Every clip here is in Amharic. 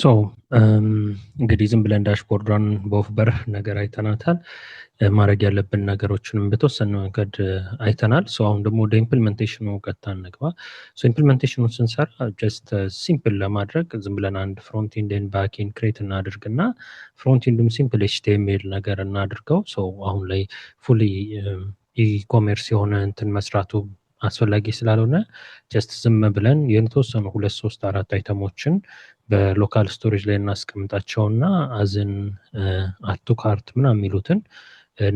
So እንግዲህ ዝም ብለን dashboard ዷን በወፍ በረር ነገር አይተናታል። ማድረግ ያለብን ነገሮችንም በተወሰነ መንገድ አይተናል። So አሁን ደግሞ ወደ implementation ኑ ቀጥታ እንግባ። So implementation ኑን ስንሰራ just simple ለማድረግ ዝም ብለን አንድ front end and back end create እናድርግና front end ኡም simple HTML ነገር እናድርገው። So አሁን ላይ fully e-commerce የሆነ እንትን መስራቱ አስፈላጊ ስላልሆነ just ዝም ብለን የተወሰኑ ሁለት፣ ሶስት፣ አራት item ኦችን በ local storage ላይ እናስቀምጣቸውና as in add to cart ምናምን የሚሉትን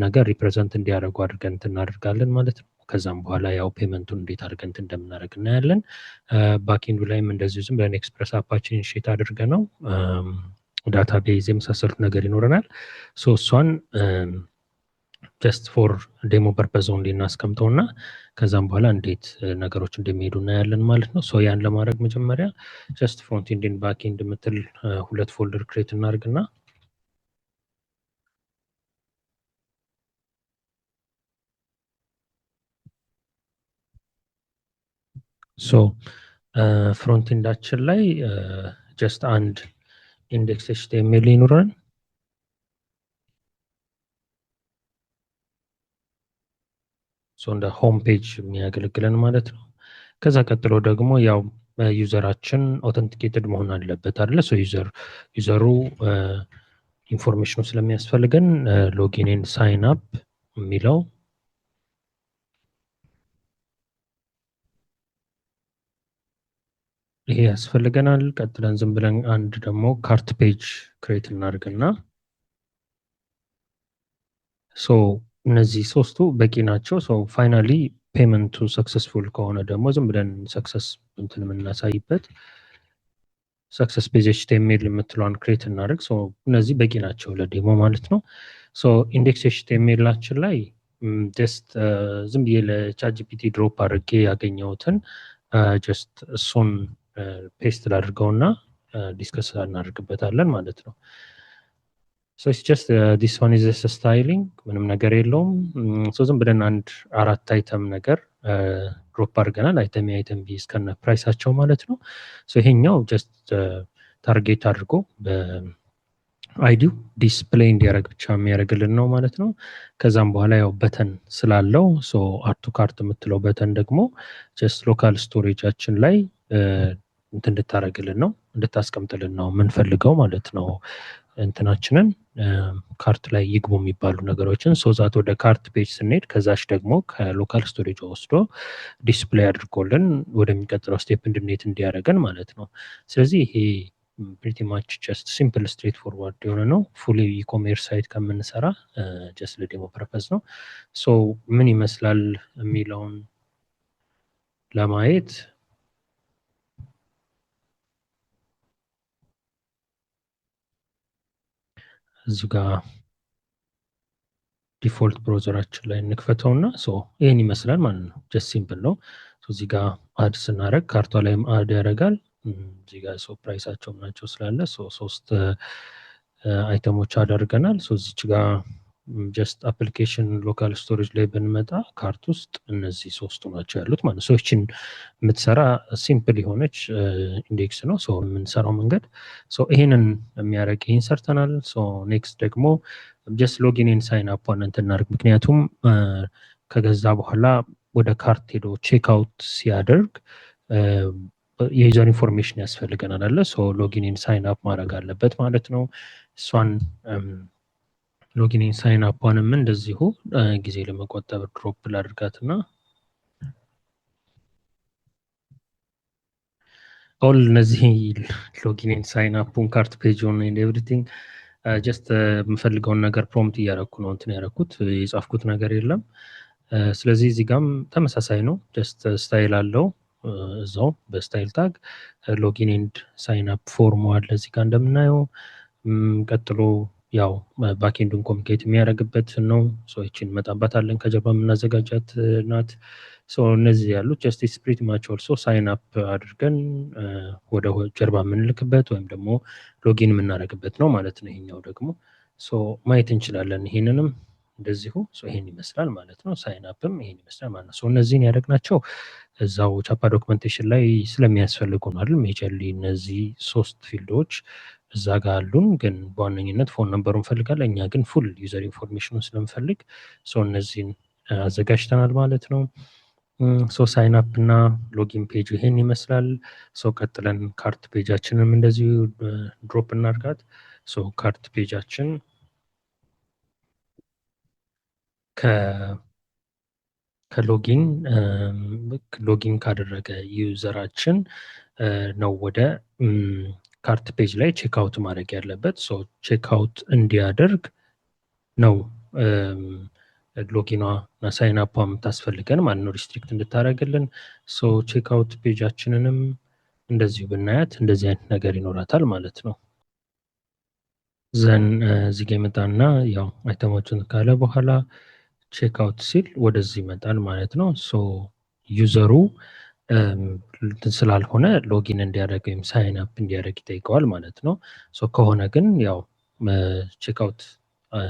ነገር represent እንዲያደርጉ አድርገን እንትን እናደርጋለን ማለት ነው። ከዛም በኋላ ያው payment ኡን እንዴት አድርገን እንትን እንደምናደርግ እናያለን። Backend ኡ ላይም እንደዚሁ ዝም ብለን Express app ኣችን initiate አድርገን ነው database የመሳሰሉት ነገር ይኖረናል። So እሷን just for demo purpose only እናስቀምጠውና ከዛም በኋላ እንዴት ነገሮች እንደሚሄዱ እናያለን ማለት ነው። So ያን ለማድረግ መጀመሪያ just front end and back end የምትል ሁለት folder create እናድርግና so front end ኣችን ላይ just አንድ index HTML ይኑረን። So እንደ home page የሚያገለግለን ማለት ነው። ከዛ ቀጥሎ ደግሞ ያው user ኣችን authenticated መሆን አለበት አይደለ? So user ኡ information ኑ ስለሚያስፈልገን login and sign up የሚለው ይሄ ያስፈልገናል። ቀጥለን ዝም ብለን አንድ ደግሞ cart page create እናድርግና so እነዚህ ሶስቱ በቂ ናቸው። So finally payment ኡ successful ከሆነ ደግሞ ዝም ብለን success እንትን የምናሳይበት success page HTML የምትለዋን create እናድርግ። So እነዚህ በቂ ናቸው ለ demo ማለት ነው። So index HTML ኣችን ላይ just ዝም ብዬ ለ ChatGPT drop አድርጌ ያገኘሁትን just እሱን paste ላድርገውና discuss እናደርግበታለን ማለት ነው። So it's just this one is styling፣ ምንም ነገር የለውም። So ዝም ብለን አንድ አራት item ነገር drop አድርገናል። Item A፣ item B እስከነ price ኣቸው ማለት ነው። So ይሄኛው just target አድርጎ በ ID ው display እንዲያደርግ ብቻ የሚያደርግልን ነው ማለት ነው። ከዛም በኋላ ያው button ስላለው so add to cart የምትለው button ደግሞ just local storage ኣችን ላይ እንትን እንድታደርግልን ነው፣ እንድታስቀምጥልን ነው የምንፈልገው ማለት ነው። እንትናችንን cart ላይ ይግቡ የሚባሉ ነገሮችን so that ወደ cart page ስንሄድ ከዛች ደግሞ ከ local storage ወስዶ display አድርጎልን ወደሚቀጥለው step እንድንሄድ እንዲያደርገን ማለት ነው። ስለዚህ ይሄ pretty much just simple, straightforward የሆነ ነው። Fully e-commerce site ከምንሰራ just ለ demo purpose ነው። So ምን ይመስላል የሚለውን ለማየት እዚህ ጋር default browser ኣችን ላይ እንክፈተውና so ይሄን ይመስላል ማለት ነው። Just simple ነው። So እዚህ ጋር add ስናደርግ cart ኧ ላይም add ያደርጋል። እዚህ ጋር so price ኣቸው ምናቸው ስላለ so ሶስት item ኦች አደርገናል። So እዚች ጋር just application local storage ላይ ብንመጣ cart ውስጥ እነዚህ ሶስቱ ናቸው ያሉት ማለት ነው። So ይችን የምትሰራ simple የሆነች index ነው። So የምንሰራው መንገድ so ይሄንን የሚያደርግ ይሄን ሰርተናል። So next ደግሞ just login and sign up እንትን እናድርግ። ምክንያቱም ከገዛ በኋላ ወደ cart ሄዶ check out ሲያደርግ የ user information ያስፈልገናል አለ። So login and sign up ማድረግ አለበት ማለት ነው። እሷን login and sign up ንም እንደዚሁ ጊዜ ለመቆጠብ drop ላድርጋትና all እነዚህ login and sign up ኡን፣ cart page ኡን and everything just የምፈልገውን ነገር prompt እያደረኩ ነው እንትን ያደረኩት፣ የጻፍኩት ነገር የለም። ስለዚህ እዚህ ጋም ተመሳሳይ ነው። Just style አለው፣ እዛው በ style tag login and sign up form ኡ አለ እዚህ ጋር እንደምናየው። ቀጥሎ ያው backend ኡን communicate የሚያደርግበት ነው። So ይቺን እንመጣባታለን፣ ከጀርባ የምናዘጋጃት ናት። So እነዚህ ያሉት just it's pretty much also sign up አድርገን ወደ ጀርባ የምንልክበት ወይም ደግሞ login የምናደርግበት ነው ማለት ነው። ይሄኛው ደግሞ so ማየት እንችላለን። ይሄንንም እንደዚሁ ይሄን ይመስላል ማለት ነው። Sign up ም ይሄን ይመስላል ማለት ነው። እነዚህን ያደረግናቸው እዛው ቻፓ documentation ላይ ስለሚያስፈልጉ ነው አይደል? Majorly እነዚህ ሶስት field ኦች እዛ ጋር አሉን፣ ግን በዋነኝነት phone number ኡ እንፈልጋለን። እኛ ግን full user information ኑን ስለምፈልግ so እነዚህን አዘጋጅተናል ማለት ነው። So sign up እና login page ይሄን ይመስላል። So ቀጥለን cart page ኣችንም እንደዚሁ drop እናርጋት። So cart page ኣችን ከ login ካደረገ user ኣችን ነው ወደ cart page ላይ checkout ማድረግ ያለበት። So checkout እንዲያደርግ ነው login ኗ እና sign up ኗ የምታስፈልገን ማለት ነው፣ restrict እንድታደርግልን። So checkout page ኣችንንም እንደዚሁ ብናያት እንደዚህ አይነት ነገር ይኖራታል ማለት ነው። Then እዚህ ጋ ይመጣና ያው item ኦችን ካለ በኋላ checkout ሲል ወደዚህ ይመጣል ማለት ነው። So user ኡ ስላልሆነ login እንዲያደርግ ወይም sign up እንዲያደርግ ይጠይቀዋል ማለት ነው። So ከሆነ ግን ያው checkout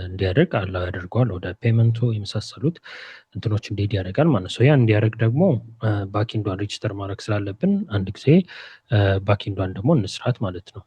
እንዲያደርግ allow ያደርገዋል፣ ወደ payment ኡ የመሳሰሉት እንትኖች እንዲሄድ ያደርጋል ማለት ነው። ያ እንዲያደርግ ደግሞ backend ዷን register ማድረግ ስላለብን አንድ ጊዜ backend ዷን ደግሞ እንስራት ማለት ነው።